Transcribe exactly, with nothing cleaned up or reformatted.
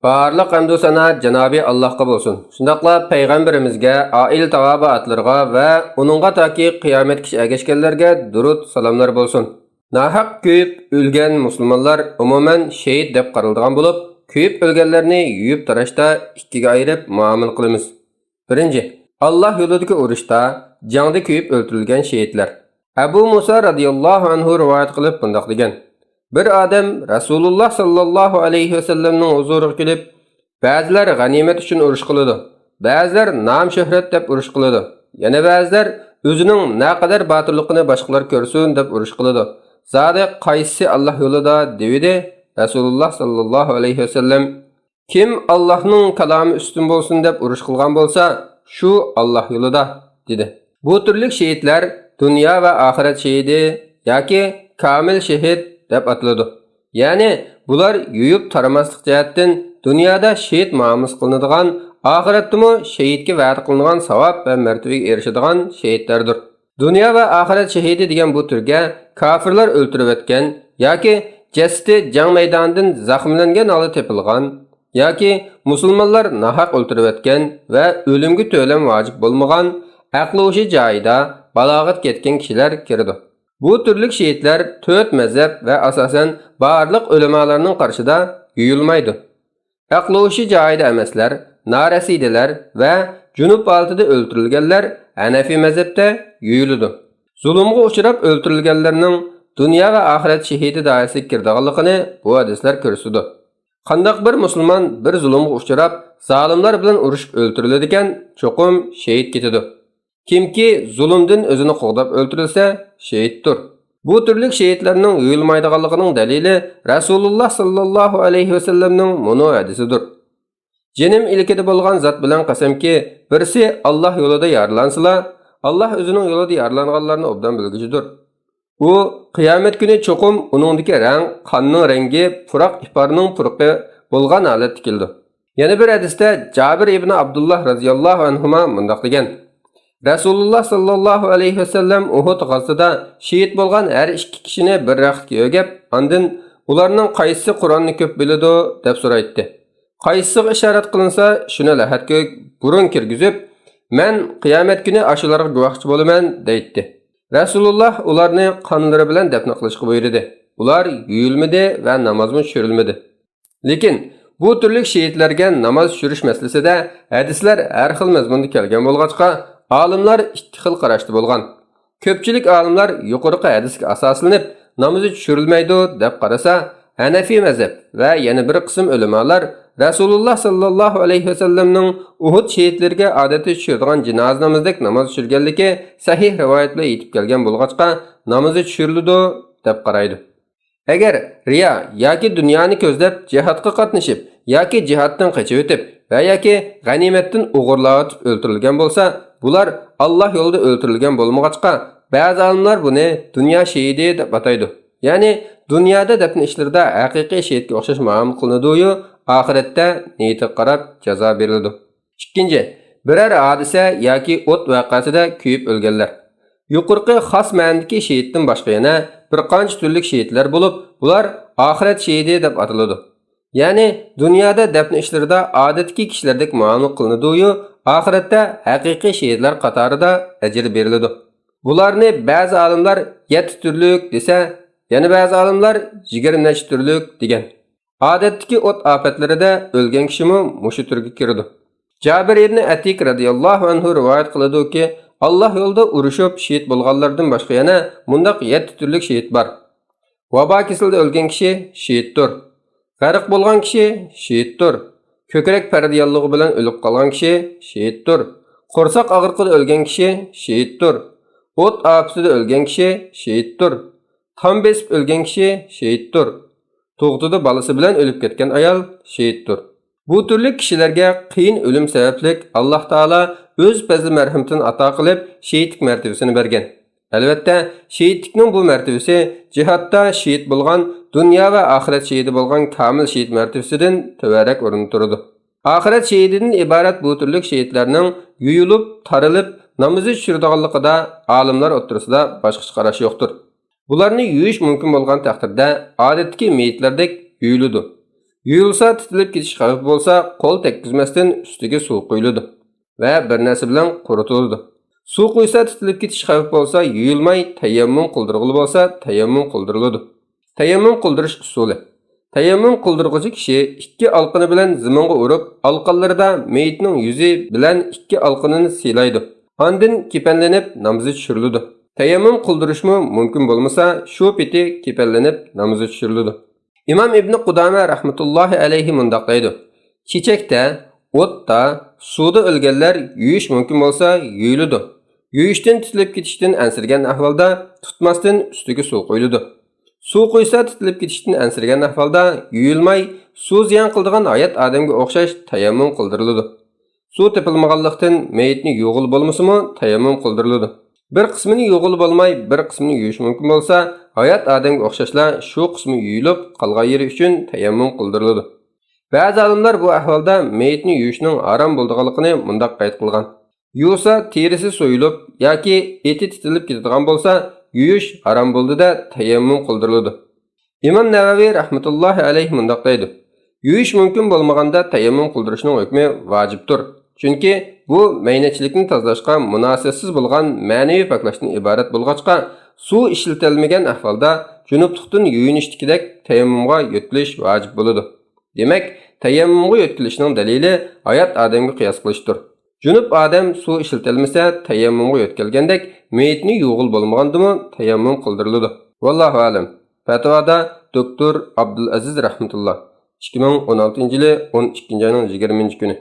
بارلىق ھەمدۇ سانا جانابى ئاللاھقا بولسۇن. شۇنداقلا پەيغەمبىرىمىزگە، ئائىلە تاۋابىئاتلىرىغا ۋە ئۇنىڭغا تاكى قىيامەتكىچە ئەگەشكەنلەرگە دۇرۇد سالاملار بولسۇن. ناھەق كۆيۈپ ئۆلگەن مۇسۇلمانلار ئومۇمەن شېھىت دەپ قارىلىدىغان بولۇپ، كۆيۈپ ئۆلگەنلەرنى يۇيۇپ تاراشتا ئىككىگە ئايرىپ مۇئامىلە قىلىمىز. بىرىنچى، ئاللاھ يولىدىكى ئۇرۇشتا، جەڭدە كۆيۈپ ئۆلتۈرۈلگەن شېھىتلەر. ئەبۇ مۇسا رەزىياللاھۇ ئەنھۇ رىۋايەت قىلىپ مۇنداق دېگەن: بىر ئادەم رەسۇلۇللاھ ساللاللاھۇ ئەلەيھى ۋەسەللەمنىڭ ھۇزۇرىغا كېلىپ، بەزىلەر غەنىيمەت ئۈچۈن ئۇرۇش قىلىدۇ، بەزىلەر نام-شۆھرەت دەپ ئۇرۇش قىلىدۇ، يەنە بەزىلەر ئۆزىنىڭ نەقەدەر باتۇرلۇقىنى باشقىلار كۆرسۇن دەپ ئۇرۇش قىلىدۇ. زادى قايسىسى ئاللاھ يولىدا؟ دېۋىدى رەسۇلۇللاھ ساللاللاھۇ ئەلەيھى ۋەسەللەم. كىم ئاللاھنىڭ كالامى ئۈستۈن بولسۇن دەپ ئۇرۇش قىلغان بولسا، شۇ ئاللاھ يولىدا، دېدى. بۇ تۈرلۈك شېھىتلەر دۇنيا ۋە ئاخىرەت شېھىدى ياكى كامىل شېھىت دەپ ئاتىلىدۇ. يەنى بۇلار يۇيۇپ تارىماسلىق جەھەتتىن دۇنيادا شېھىت مۇئامىلىسى قىلىنىدىغان، ئاخىرەتتىمۇ شېھىتكە ۋەدە قىلىنغان ساۋاب ۋە مەرتىۋىگە ئېرىشىدىغان شېھىتلەردۇر. دۇنيا ۋە ئاخىرەت شېھىدى دېگەن بۇ تۈرگە كاپىرلار ئۆلتۈرۈۋەتكەن ياكى جەسىتى جەڭ مەيدانىدىن زەخىملەنگەن ھالدا تېپىلغان ياكى مۇسۇلمانلار ناھەق ئۆلتۈرۈۋەتكەن ۋە ئۆلۈمگە تۆلەم ۋاجىپ بولمىغان، ئەقلى-ھوشى جايىدا، بالاغەت كەتكەن كىشىلەر كىرىدۇ. بۇ تۈرلۈك شېھىتلەر تۆت مەزھەپ ۋە ئاساسەن بارلىق ئۆلىمالارنىڭ قارىشىدا يۇيۇلمايدۇ. ئەقلى-ھوشى جايىدا ئەمەسلەر، نارەسىدىلەر ۋە جۇنۇپ ھالىتىدە ئۆلتۈرۈلگەنلەر ھەنەفىي مەزھەپتە يۇيۇلىدۇ. زۇلۇمغا ئۇچراپ ئۆلتۈرۈلگەنلەرنىڭ دۇنيا ۋە ئاخىرەت شېھىدى دائىرىسىگە كىرىدىغانلىقىنى بۇ ھەدىسلەر كۆرسىتىدۇ. قانداق بىر مۇسۇلمان بىر زۇلۇمغا ئۇچراپ، زالىملار بىلەن ئۇرۇشۇپ ئۆلتۈرۈلىدىكەن، چوقۇم شېھىت كېتىدۇ. كىمكى زۇلۇمدىن ئۆزىنى قوغداپ ئۆلتۈرۈلسە، شېھىتتۇر. بۇ تۈرلۈك شېھىتلەرنىڭ يۇيۇلمايدىغانلىقىنىڭ دەلىلى رەسۇلۇللاھ ساللاللاھۇ ئەلەيھى ۋەسەللەمنىڭ مۇنۇ ھەدىسىدۇر: جېنىم ئىلكىدە بولغان زات بىلەن قەسەمكى، بىرسى ئاللاھ يولىدا يارىلانسىلا، ئاللاھ ئۆزىنىڭ يولىدا يارىلانغانلارنى ئوبدان بىلگۈچىدۇر. ئۇ قىيامەت كۈنى چوقۇم ئۇنىڭدىكى رەڭ قاننىڭ رەڭگى، پۇراق ئىپارنىڭ پۇرىقى بولغان ھالەتتە كېلىدۇ. يەنە بىر ھەدىستە جابىر ئىبنى ئابدۇللاھ رەزىياللاھۇ ئەنھۇما مۇنداق دېگەن: رەسۇلۇللاھ ساللاللاھۇ ئەلەيھى ۋەسەللەم ئۇھۇد غازىتىدا شېھىت بولغان ھەر ئىككى كىشىنى بىر رەختكە يۆگەپ، ئاندىن، ئۇلارنىڭ قايسىسى قۇرئاننى كۆپ بىلىدۇ؟ دەپ سورايتتى. قايسىسىغا ئىشارەت قىلىنسا، شۇنى لەھەتكە بۇرۇن كىرگۈزۈپ، مەن قىيامەت كۈنى ئاشۇلارغا گۇۋاھچى بولىمەن، دەيتتى. رەسۇلۇللاھ ئۇلارنى قانلىرى بىلەن دەپنە قىلىشقا بۇيرۇدى. ئۇلار يۇيۇلمىدى ۋە نامازمۇ چۈشۈرۈلمىدى. لېكىن بۇ تۈرلۈك شېھىتلەرگە ناماز چۈشۈرۈش مەسىلىسىدە ھەدىسلەر ھەر خىل مەزمۇندا كەلگەن بولغاچقا، ئالىملار ئىككى خىل قاراشتا بولغان. كۆپچىلىك ئالىملار يۇقىرىقى ھەدىسكە ئاساسلىنىپ، نامىزى چۈشۈرۈلمەيدۇ دەپ قارىسا، ھەنەفىي مەزھەپ ۋە يەنە بىر قىسىم ئۆلىمالار رەسۇلۇللاھ ساللاللاھۇ ئەلەيھى ۋەسەللەمنىڭ ئۇھۇد شېھىتلىرىگە ئادەتتە چۈشۈرىدىغان جىنازا نامىزىدەك ناماز چۈشۈرگەنلىكى سەھىھ رىۋايەت بىلەن يېتىپ كەلگەن بولغاچقا، نامىزى چۈشۈرۈلىدۇ دەپ قارايدۇ. ئەگەر رىيا ياكى دۇنيانى كۆزلەپ جىھادقا قاتنىشىپ ياكى جىھادتىن قېچىۋېتىپ ۋە ياكى غەنىيمەتتىن ئوغرىلاۋېتىپ ئۆلتۈرۈلگەن بولسا، بۇلار ئاللاھ يولىدا ئۆلتۈرۈلگەن بولمىغاچقا، بەزى ئالىملار بۇنى دۇنيا شېھىدى دەپ ئاتايدۇ. يەنى دۇنيادا دەپنە ئىشلىرىدا ھەقىقىي شېھىتكە ئوخشاش مۇئامىلە قىلىنىدۇيۇ، ئاخىرەتتە نىيىتىگە قاراپ جازا بېرىلىدۇ. ئىككىنچى، بىرەر ھادىسە ياكى ئوت ۋەقەسىدە كۆيۈپ ئۆلگەنلەر. يۇقىرىقى خاس مەنىدىكى شېھىتتىن باشقا يەنە بىر قانچە تۈرلۈك شېھىتلەر بولۇپ، بۇلار ئاخىرەت شېھىدى دەپ ئاتىلىدۇ. يەنى دۇنيادا دەپنە ئىشلىرىدا ئادەتتىكى كىشىلەردەك مۇئامىلە قىلىنىدۇيۇ، ئاخىرەتتە ھەقىقىي شېھىتلەر قاتارىدا ئەجىر بېرىلىدۇ. بۇلارنى بەزى ئالىملار يەتتە تۈرلۈك دېسە، يەنە بەزى ئالىملار يىگىرمە نەچچە تۈرلۈك دېگەن. ئادەتتىكى ئوت ئاپەتلىرىدە ئۆلگەن كىشىمۇ مۇشۇ تۈرگە كىرىدۇ. جابىر ئىبنى ئەتىك رەزىياللاھۇ ئەنھۇ رىۋايەت قىلىدۇكى، ئاللاھ يولىدا ئۇرۇشۇپ شېھىت بولغانلاردىن باشقا يەنە مۇنداق يەتتە تۈرلۈك شېھىت بار. ۋابا كېسىلىدە ئۆلگەن كىشى شېھىتتۇر. غەرق بولغان كىشى شېھىتتۇر. كۆكرەك پەردە ياللۇغى بىلەن ئۆلۈپ قالغان كىشى شېھىتتۇر. قورساق ئاغرىقىدا ئۆلگەن كىشى شېھىتتۇر. ئوت ئاپىتىدە ئۆلگەن كىشى شېھىتتۇر. تام بېسىپ ئۆلگەن كىشى شېھىتتۇر. تۇغۇتىدا بالىسى بىلەن ئۆلۈپ كەتكەن ئايال شېھىتتۇر. بۇ تۈرلۈك كىشىلەرگە قىيىن ئۆلۈم سەۋەبلىك ئاللاھ تائالا ئۆز پەزلى مەرھىمىتىنى ئاتا قىلىپ، شېھىتلىك مەرتىۋىسىنى بەرگەن. ئەلۋەتتە، شېھىتلىكنىڭ بۇ مەرتىۋىسى جىھادتا شېھىت بولغان، دۇنيا ۋە ئاخىرەت شېھىدى بولغان كامىل شېھىت مەرتىۋىسىدىن تۆۋەنرەك ئورۇندا تۇرىدۇ. ئاخىرەت شېھىدىدىن ئىبارەت بۇ تۈرلۈك شېھىتلەرنىڭ يۇيۇلۇپ، تارىلىپ، نامىزى چۈشۈرىدىغانلىقىدا ئالىملار ئوتتۇرىسىدا باشقىچە قاراش يوقتۇر. بۇلارنى يۇيۇش مۇمكىن بولغان تەقدىردە، ئادەتتىكى مېيىتلەردەك يۇيۇلىدۇ. يۇيۇلسا تېتىلىپ كېتىش خەۋپى بولسا، قول تەگكۈزمەستىن ئۈستىگە سۇ قۇيۇلىدۇ ۋە بىر نەرسە بىلەن قۇرۇتۇلىدۇ. سۇ قۇيسا تېتىلىپ كېتىش خەۋپى بولسا، يۇيۇلماي تەيەممۇم قىلدۇرغىلى بولسا، تەيەممۇم قىلدۇرۇلىدۇ. تەيەممۇم قىلدۇرۇش ئۇسۇلى. تەيەممۇم قىلدۇرغۇچى كىشى ئىككى ئالقىنى بىلەن زېمىنغا ئۇرۇپ، ئالقانلىرىدا مېيىتنىڭ يۈزى بىلەن ئىككى ئالقىنىنى سىيلايدۇ. ئاندىن كېپەنلىنىپ نامىزى چۈشۈرۈلىدۇ. تەيەممۇم قىلدۇرۇشمۇ مۇمكىن بولمىسا، شۇ پېتى كېپەنلىنىپ نامىزى چۈشۈرۈلىدۇ. ئىمام ئىبنى قۇدامە رەھمەتۇللاھى ئەلەيھى مۇنداق دەيدۇ: چېچەكتە، ئوتتا، سۇدا ئۆلگەنلەر يۇيۇش مۇمكىن بولسا يۇيۇلىدۇ. يۇيۇشتىن تېتىلىپ كېتىشتىن ئەنسىرىگەن ئەھۋالدا تۇتماستىن ئۈستىگە سۇ قۇيۇلىدۇ. سۇ قۇيسا تېتىلىپ كېتىشتىن ئەنسىرىگەن ئەھۋالدا يۇيۇلماي، سۇ زىيان قىلىدىغان ھايات ئادەمگە ئوخشاش تەيەممۇم قىلدۇرۇلىدۇ. سۇ تېپىلمىغانلىقتىن مېيىتنى يۇغىلى بولمىسىمۇ تەيەممۇم قىلدۇرۇلىدۇ. بىر قىسمىنى يۇغىلى بولماي، بىر قىسمىنى يۇيۇش مۇمكىن بولسا، ھايات ئادەمگە ئوخشاشلا شۇ قىسمى يۇيۇلۇپ، قالغان يېرى ئۈچۈن تەيەممۇم قىلدۇرۇلىدۇ. بەزى ئالىملار بۇ ئەھۋالدا مېيىتنى يۇيۇشنىڭ ھارام بولىدىغانلىقىنى مۇنداق قەيت قىلغان: يۇسا تېرىسى سويۇلۇپ ياكى ئېتى تېتىلىپ كېتىدىغان بولسا، يۇيۇش ھارام بولدى-دە، تەيەممۇم قىلدۇرۇلىدۇ. ئىمام نەۋەۋى رەھمەتۇللاھى ئەلەيھى مۇنداق دەيدۇ: يۇيۇش مۇمكىن بولمىغاندا تەيەممۇم قىلدۇرۇشنىڭ ھۆكمى ۋاجىپتۇر. چۈنكى بۇ مەينەتچىلىكنى تازىلاشقا مۇناسىۋەتسىز بولغان مەنىۋى پاكلاشتىن ئىبارەت بولغاچقا، سۇ ئىشلىتىلمىگەن ئەھۋالدا جۇنۇپلۇقتىن يۇيۇنۇشتىكىدەك تەيەممۇمغا يۆتكىلىش ۋاجىپ بولىدۇ. دېمەك، تەيەممۇمغا يۆتكىلىشنىڭ دەلىلى ھايات ئادەمگە قىياس قىلىشتۇر. جۇنۇپ ئادەم سۇ ئىشلىتەلمىسە، تەيەممۇمغا يۆتكەلگەندەك، مېيىتنى يۇغىلى بولمىغاندىمۇ تەيەممۇم قىلدۇرۇلىدۇ. ۋاللاھۇ ئەلەم. پەتىۋادا دوكتور ئابدۇلئەزىز رەھمەتۇللا، ئىككى مىڭ ئون ئالتىنچى يىلى ئون ئىككىنچى ئاينىڭ يىگىرمىنچى كۈنى.